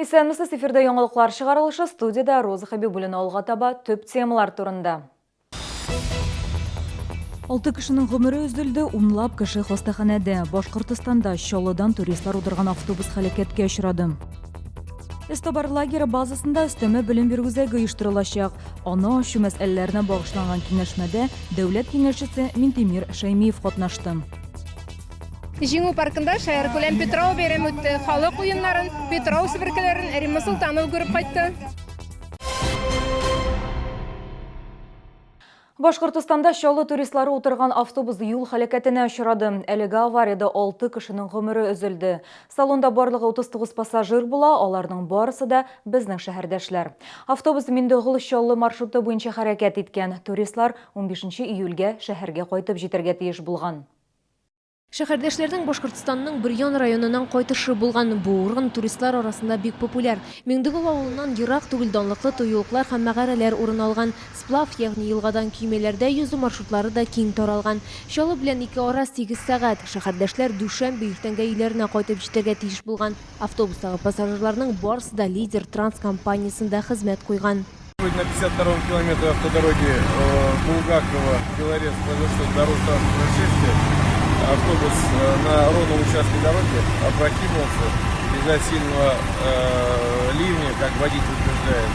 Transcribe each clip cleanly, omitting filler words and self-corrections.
Исәнмесез, эфирда яңалыклар чыгарылышы, студиядә Роза Хәбибуллина алга таба төп темалар турында. Алты кешенең гомере өзелде, унлап кеше хастаханәдә. Башкортостанда Чаллыдан туристлар утырган автобус һәлакәткә очрады. Эстобар лагеры базасында өстәмә белем бирү үзәге оештырылачак. Аны ачу мәсьәләләренә багышланган киңәшмәдә Дәүләт Киңәшчесе Минтимер Шәймиев катнашты. Җиңү паркында шәһәркүләм Питрау бәйрәме үтте. Халык уеннарын, Питрау себеркеләрен Римма Солтанова күреп кайтты. Башкортостанда Чаллы туристлары утырган автобус юл һәлакәтенә очрады. Әлеге авариядә 6 кешенең гомере өзелде. Салонда барлыгы 39 пассажир була, аларның барысы да безнең шәһәрдәшләр. Автобус Миндегол-Чаллы маршруты буенча хәрәкәт иткән. Туристлар 15 июльгә шәһәргә кайтып җитәргә тиеш булган. Шәһәрдәшләрнең Башкортстанның Бөрьян районыннан кайтышы булган. Бу урын туристлар арасында бик популяр. Миңдегол авылыннан ерак түгел данлыклы тыюлыклар һәм мәгарәләр урын алган. Сплав, ягъни елгадан көймәләрдә йөзү маршрутлары да киң таралган. Чаллы белән ике ара сигез сәгать. Шәһәрдәшләр дүшәмбе иртәнгә өйләренә кайтып җитәргә тиеш булган. Автобустагы пассажирларның барысы да Лидер Транс компаниясендә хезмәт куйган. На 52-м километре автодороги э, Булгакова, Белорецк произошло дорожно-транспортное происшествие. Автобус э, на ровном участке дороги опрокинулся из-за сильного э, ливня, как водитель утверждает.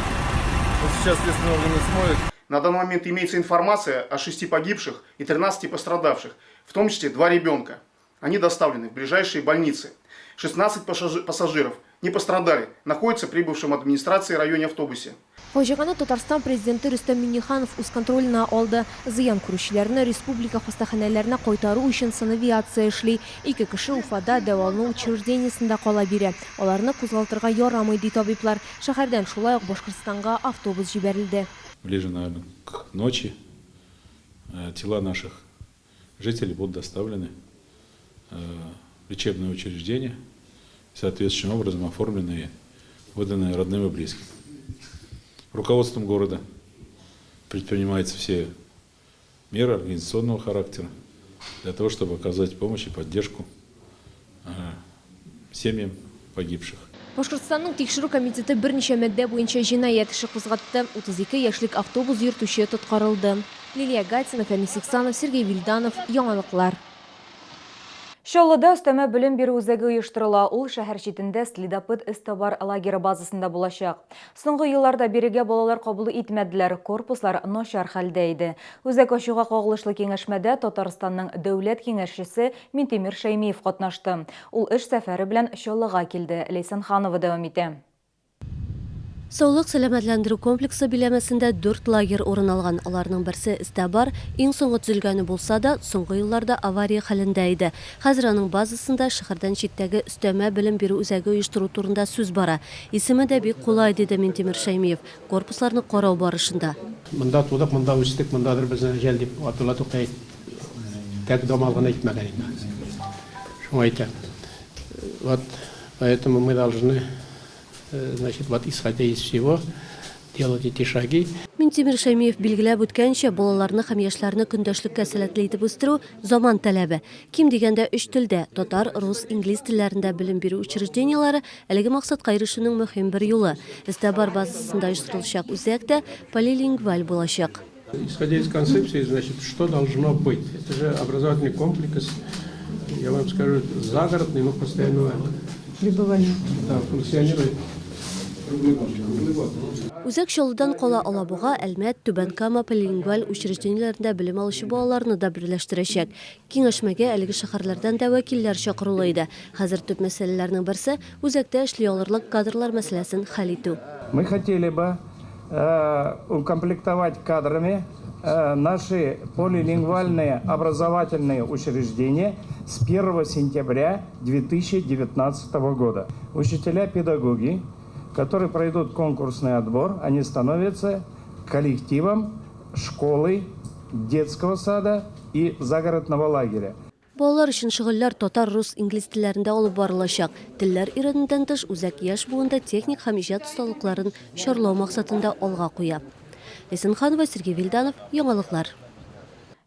Вот сейчас следственные органы смотрят. На данный момент имеется информация о шести погибших и 13 пострадавших, в том числе два ребенка. Они доставлены в ближайшие больницы. 16 пассажиров не пострадали, находятся в прибывшем администрации районе автобусе. Фаҗигане Татарстан Президенты Рөстәм Миңнеханов үз контроленә алды. Зыян күрүчеләрне республика хастаханәләренә кайтару өчен санавиация эшли. Ике кеше Уфада дәвалану учреждениесендә кала бирә. Аларны кузгалтырга ярамый, ди табиблар. Шәһәрдән шулай ук Башкортстанга автобус җибәрелде. Ближе, наверное, к ночи э, тела наших жителей будут доставлены э, в лечебные учреждения, соответствующим образом оформленные, выданные родным и близким. Руководством города предпринимаются все меры организационного характера для того, чтобы оказать помощь и поддержку э, семьям погибших. Башкортстанның Тикшерү комитеты берничә маддә буенча җинаять эше кузгатты. 32 яшьлек автобус йөртүче тоткарылды. Лилия Гатина, Фәнис Ихсанов, Сергей Вильданов, Яңалыклар. Чаллыда өстәмә белем бирү үзәге оештырыла. Ул шәһәр читендә Следопыт эзтабар лагеры базасында булачак. Соңгы елларда бирегә балалар кабул итмәделәр, корпуслар начар хәлдә иде. Үзәк ачуга кагылышлы киңәшмәдә Татарстанның Дәүләт Киңәшчесе Минтимер Шәймиев катнашты. Ул эш сәфәре белән Чаллыга килде. Ләйсән Ханова дәвам итә. Саулык сәламәтләндерү комплексы биләмәсендә дүрт лагерь урын алган. Аларның берсе Эстәбар, иң соңгы төзелгәне булса да, соңгы елларда авария хәлендә иде. Хәзер аның базасында шәһәрдән читтәге өстәмә белем бирү үзәге оештыру турында сүз бара. Исеме дә бик кулай, диде Минтимер Шәймиев, корпусларны карау барышында. Монда тудык, монда үстек, мондадыр безнең әҗәл, дип Габдулла Тукай тәк домал гына әйтмәгән инде. Шуңа әйтәм. Вот поэтому мы должны, значит, вот исходя из всего, делать эти шаги. Минтимер Шәймиев билгеләп үткәнчә, балаларны һәм яшьләрне көндәшлеккә сәләтле итеп үстерү, заман таләбе. Ким дигәндә өч телдә, татар, рус, инглиз телләрендә белем бирү учреждениеләре әлеге максатка ирешүнең мөһим бер юлы. Эстәбар базасында оештырылачак үзәк тә полилингваль булачак. Исходя из концепции, значит, что должно быть? Это же образовательный комплекс, я вам скажу, загородный, но постоянного пребывания. Да, функционирует. Үзәк Чаллыдан кала Алабуга, Әлмәт, Түбән Кама полилингваль учреждениеләрендә белем алучы балаларны да берләштерәчәк. Киңәшмәгә әлеге шәһәрләрдән дә вәкилләр чакырулы иде. Хәзер төп мәсьәләләрнең берсе, үзәктә эшли алырлык кадрлар мәсьәләсен хәл итү. Мы хотели бы укомплектовать кадрами наши полилингвальные образовательные учреждения с 1 сентября 2019 года. Учителя-педагоги, которые пройдут конкурсный отбор, они становятся коллективом школы, детского сада и загородного лагеря. Балалар өчен шөгыльләр татар, рус, инглиз телләрендә алып барылачак. Телләр өйрәнүдән тыш, үзәк яшь буында техник һәм иҗат осталыкларын чарлау максатын да алга куя. Ләйсән Ханова, Сергей Вильданов, Яңалыклар.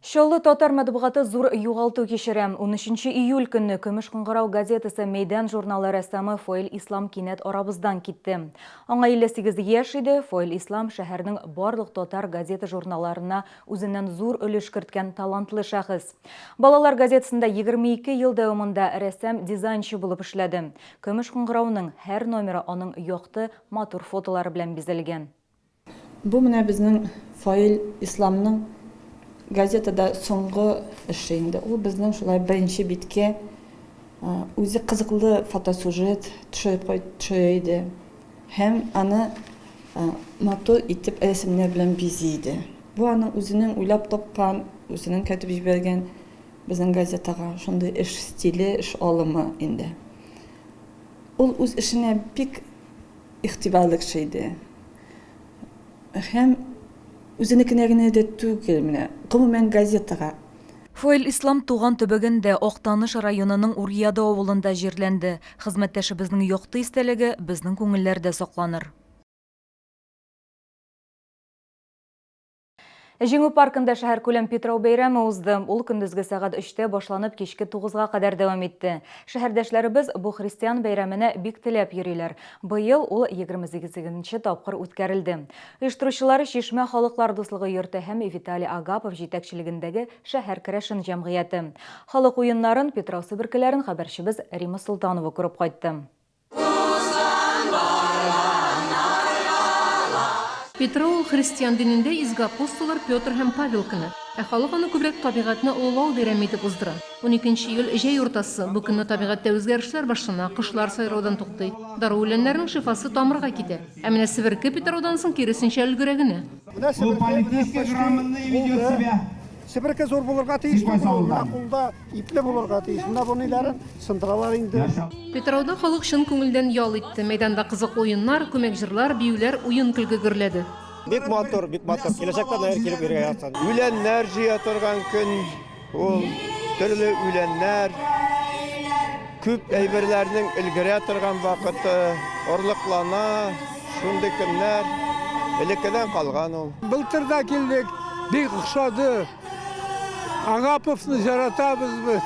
Чаллы татар матбугаты зур югалту кичерә. Унөченче июль көнне Көмеш кыңгырау газетасы Мәйдан журналы рәссамы Фаил Ислам кинәт арабыздан китте. Аңа 58 яшь иде. Фаил Ислам шәһәрнең барлык татар газета-журналларына үзеннән зур өлеш керткән талантлы шәхес. Балалар газетасында 22 ел дәвамында рәссам-дизайнчы булып эшләде. Көмеш кыңгырауның һәр номеры аның якты, матур фотолары белән бизәлгән. Бу менә безнең Фаил Исламның газетада соңгы эше инде. Ул безнең шулай беренче биткә үзе кызыклы фотосюжет төшереп төшерә иде. Һәм аны матур итеп рәсемнәр белән бизи иде. Бу аның үзенең уйлап тапкан, үзенең кертеп җибәргән безнең газетага шундый эш стиле, эш алымы инде. Ул үз эшенә бик игътибарлы кеше иде. Һәм үзенекенә генә дә түгел, менә гомумән газетага. Фаил Ислам туган төбәгендә, Актаныш районының Уръяды авылында җирләнде. Хезмәттәшебезнең якты истәлеге безнең күңелләрдә сакланыр. Җиңү паркында шәһәркүләм Питрау бәйрәме узды. Ул көндезге сәгать өчтә башланып, кичке тугызга кадәр дәвам итте. Шәһәрдәшләребез бу христиан бәйрәменә бик теләп йөриләр. Быел ул 28 нче тапкыр үткәрелде. Оештыручылары Чишмә халыклар дуслыгы йорты һәм Виталий Агапов җитәкчелегендәге шәһәр керәшен җәмгыяте. Халык уеннарын, Питрау себеркеләрен хәбәрчебез Рима Солтанова күреп кайтты. Петро ул христиан динендә изге апостоллар Петр һәм Павел көне. Ә халык аны күбрәк табигатьне олылау бәйрәме итеп уздыра. Уникенче июль, җәй уртасы. Бу көнне табигатьтә үзгәрешләр башлана, кошлар сайраудан туктый. Дару үләннәренең шифасы тамырга китә. Ә менә себерке Петраудан соң киресенчә өлгерә генә. Менә себерке менә почти булды. Себерке зур булырга тиеш түгел ул, менә кулда ипле булырга тиеш. Менә бу ниләрен сындыралар инде. Питрауда халык чын күңелдән ял итте. Мәйданда кызыклы уеннар, күмәк җырлар, биюләр, уен-көлке гөрләде. Бик матур, бик матур. Киләчәктә наверное килеп йөрергә язсын. Үләннәр җыя торган көн ул, төрле үләннәр, күп әйберләрнең өлгерә торган вакыты, орлыклана, шундый көннәр элеккедән калган ул. Былтыр да килдек, бик охшады. Агаповны яратабыз без.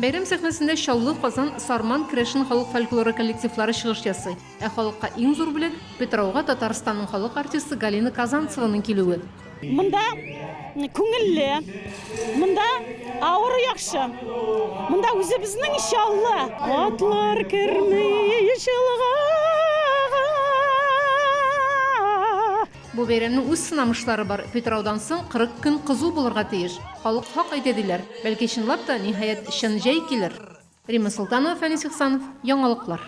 Бәйрәм сәхнәсендә Чаллы, Казан, Сарман, керәшен халык фольклоры коллективлары чыгыш ясый. Ә халыкка иң зур бүләк, Питрауга Татарстанның халык артисты Галина Казанцеваның килүе. Монда күңелле, монда авыр яхшы. Монда үзебезнең Чаллы. Атлар керми чалгага. Бу бәйрәмнең үз сынамышлары бар. Питраудан соң 40 көн кызу булырга тиеш. Халык хак әйтә, диләр. Бәлки, чынлап та, ниһаять, чын җәй килер. Римма Солтанова, Фәнис Ихсанов, Яңалыклар.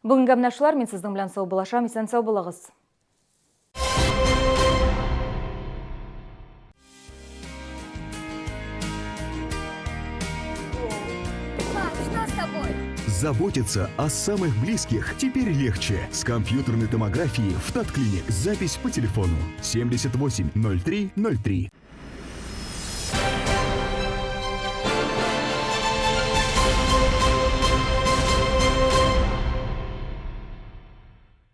Бүгенгә менә шулар, мин сезнең белән саубуллашам, исән-сау булыгыз. Заботиться о самых близких теперь легче. С компьютерной томографией в Татклиник. Запись по телефону 78 03 03.